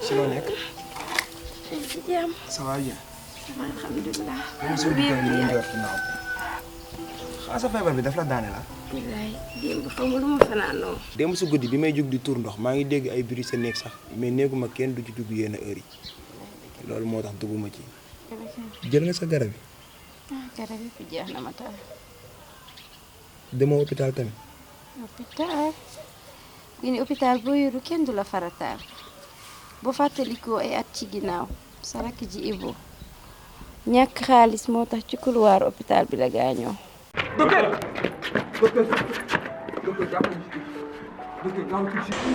ci loo nekk. ci jàmm. ça va bien. alhamdulilah. xanaa sa feebar bi daf la daane la. bilaay démb xam nga lu ma fanaanoo. démb su guddi bi may jug di tuur ndox maa ngi dégg ay bruit sa néeg sax mais néeguma kenn du ci dugg yenn heure yi loolu moo tax dugguma ci. jël nga sa garab yi. garab yi fi jeex na ma taal. demoo hôpital tamit. hôpital. gi ni hôpital boo yoru kenn du la farataal. boo fàttalikoo ay at ci ginnaaw sa rakk ji Ibo ñàkk xaalis moo tax ci couloir hôpital bi la gaañoo.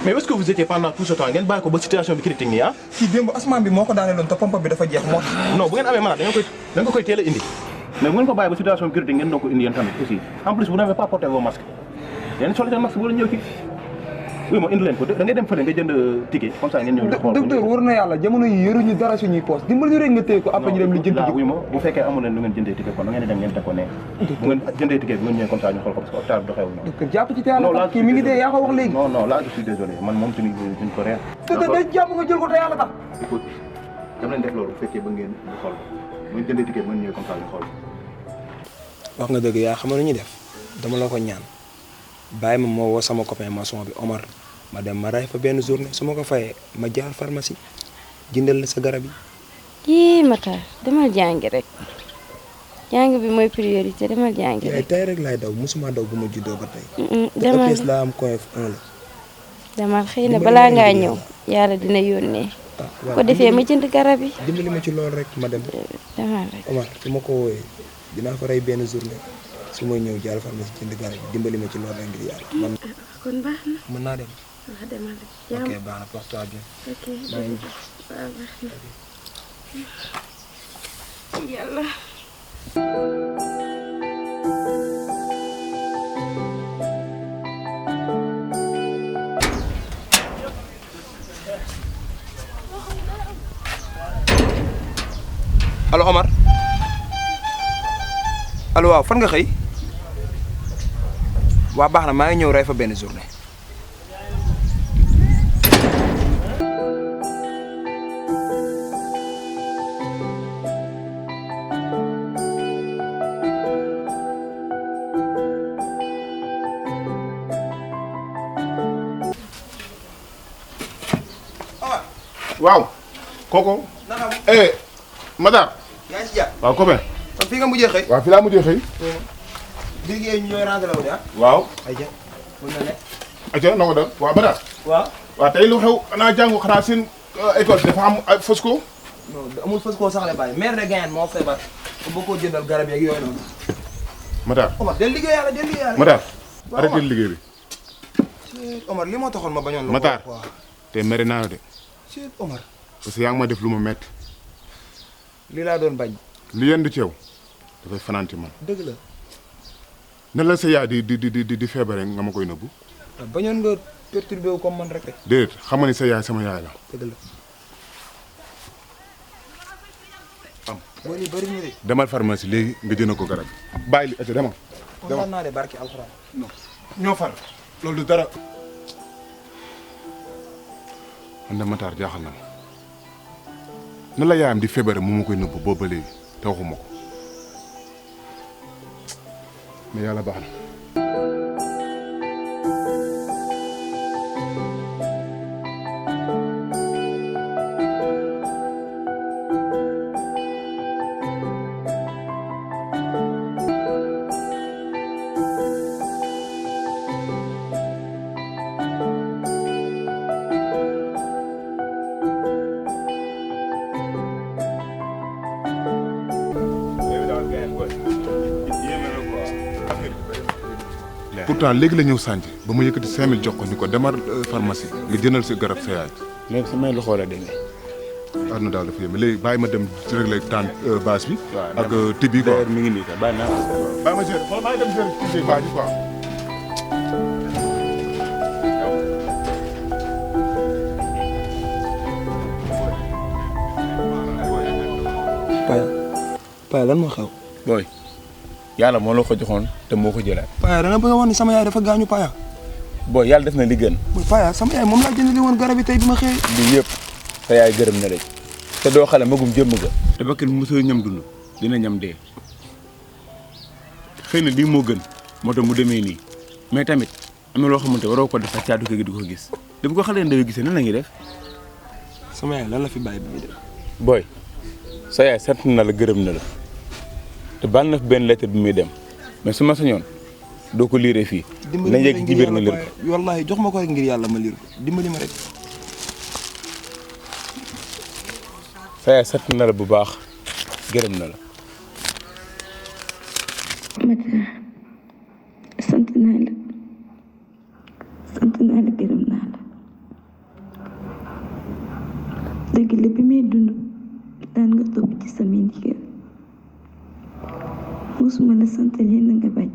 mais où est-ce que vous étiez pendant tout ce temps ngeen bàyyi ko ba situation bi critique nii ah. kii démb asmaan bi moo ko daaneeloon te pompe bi dafa jeex moo tax. non bu ngeen amee malade da nga koy teel a indi mais bu ngeen ko bàyyi ba situation bi critique ngeen doon ko indi yéen tamit aussi en plus vous n'avez pas porté vos masques yéen solo seen masque bu la ñëw ci oui ma indi leen ko da ngay dem fële nga jënd ticket comme ça ngeen ñëw ñu xool. docteur wóor na yàlla jamono yi yoruñu dara suñuy poos dimbali ñu rek nga téye ko après ñu dem li jënd. oui ma bu fekkee amu leen lu ngeen jëndee ticket kon da ngeen di dem ngeen teg ko ne bu ngeen jëndee ticket bu ngeen ñëwee comme ça ñu xool ko parce que hôpital bi doxewul noonu. docteur jàpp ci te yàlla tax kii mi ngi dee yaa ko wax léegi. non non là je suis désolé man moom suñu ko reer. docteur day jàpp nga jël ko te yàlla tax. écoute dama leen def loolu bu fekkee ba ngeen ñu xool bu ngeen jëndee ticket bu ngeen ñëwee comme ça ñu xool. wax nga dëgg yaa xam nga lu ñuy def dama la ko ñaan bàyyi ma moo woo sama copain maçon bi Omar ma dem ma ray fa benn journée su ma ko fayee ma jaar pharmacie jëndal la sa garab yi. yii Matar demal jàngi rek jàng bi mooy priorité demal jàngi yaay rek. tey rek laay daw musuma daw bu ma juddoo ba tey. demal te laa am coin 1 la. demal xëy na balaa ngaa ñëw yàlla dina yónnee. ko defee ma jënd garab yi. dimbali ma ci loolu rek ma dem. demal rek. Omar su ma ko wooyee dinaa fa rey benn journée su may ñëw jaar pharmacie jënd garab yi dimbali ma ci loolu rek ngir yàlla. man kon baax na. mën naa dem. waaw demal rek. ok baax na porte-toi bien. ok maa ngi waaw baax na. yàlla. allo Omar allo waaw fan nga xëy waa baax na maa ngi ñëw rey fa benn journée. waaw kooku. Matar. yaa ngi si jàpp. waaw copain. kon fii nga mujjee xëy. waaw fii laa mujjee xëy. liggéey ñu ñooy rentré la wu de ah. waaw. ayca mun na ne. ayca na ko def waaw Matar. waaw. waaw tey lu xew xanaa jàngu xanaa seen école dafa am ay fosco. non amul fas koo sax la bàyyi maire de Gayen moo feebar. bu ko jëndal garab yeeg yooyu noonu. Matar. Omar del liggéey yàlla del liggéey yàlla. Matar. arrêté liggéey bi. Omar li moo taxoon ma bañoon la. Matar waaw te mere naa la de. Omar. parce que yaa ngi ma def lu ma metti lii laa doon bañ. li yendu ci yow dafay fanaan ci man. dëgg la. nan la sa yaay di feebare nga ma koy nëbbu. waaw bañoon nga perturbé wu comme man rek de. déedéet xam nga ni sa yaay sama yaay la. dëgg la. am boo nii bëri na de. demal pharmacie léegi nga jënd ko garab bàyyi li ete demal. kontaan naa de barki alxuraan. non ñoo far loolu du dara. man de Matar jaaxal na ma nan la yaayam di feebare mu ma koy nëbbu boobu ba léegi te waxuma ko mais yàlla baax na. pourtant léegi la ñëw sànci ba ma yëkkati 5000 jox ko ni ko demal pharmacie nga jëndal si garab sa yaay. léegi samay loxo la demee. àdduna daal dafa yéeme léegi bàyyi ma dem ci régler temps base bi. ak tibb yi quoi mi ngi nii quoi bàyyi naa ko. bàyyi ma gérer xool maa ngi dem gérer ci base bi quoi. Paya lan moo xew. booy yàlla moo la ko joxoon te moo ko jëlaat. Paya da nga bëgg a wax ni sama yaay dafa gaañu Paya. booy yàlla def na li gën. Paya sama yaay moom laa jëndali woon garab yi tey bi ma xëyee. lii yëpp sa yaay gërëm na la te doo xale magum jëmm ga te bakkan mosoo ñam dund dina ñam dee xëy na lii moo gën moo tax mu demee nii mais tamit am na loo xamante waroo ko def ak caatu kër gi di ko gis te bu ko xale ndawee gisee nan la ñuy def. sama yaay lan la fi bàyyi bi muy dem. booy sa yaay sant na la gërëm na la te baal na fi benn lettre bi muy dem mais su ma sañoon doo ko liiree fii. nañ yegg ci biir nga liir ko wallahi jox ma ko rek ngir yàlla ma liir ko dimbali ma rek. sa yaay sant na la bu baax gërëm na la. Matar sant naa la gërëm naa la dëgg la bi may dund daan nga topp ci sama ndigal musuma la sant leen nga bañ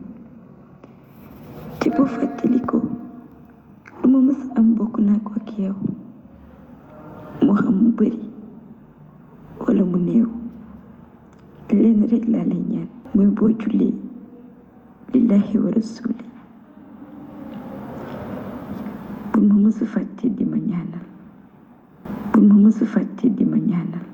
te boo fàttalikoo lu ma mës am bokk naa ko ak yow moo xam mu bari wala mu néew leen rek laa lay ñaan mooy boo jullee lillahi wa rasuli bul ma mës a fàtte di ma ñaanal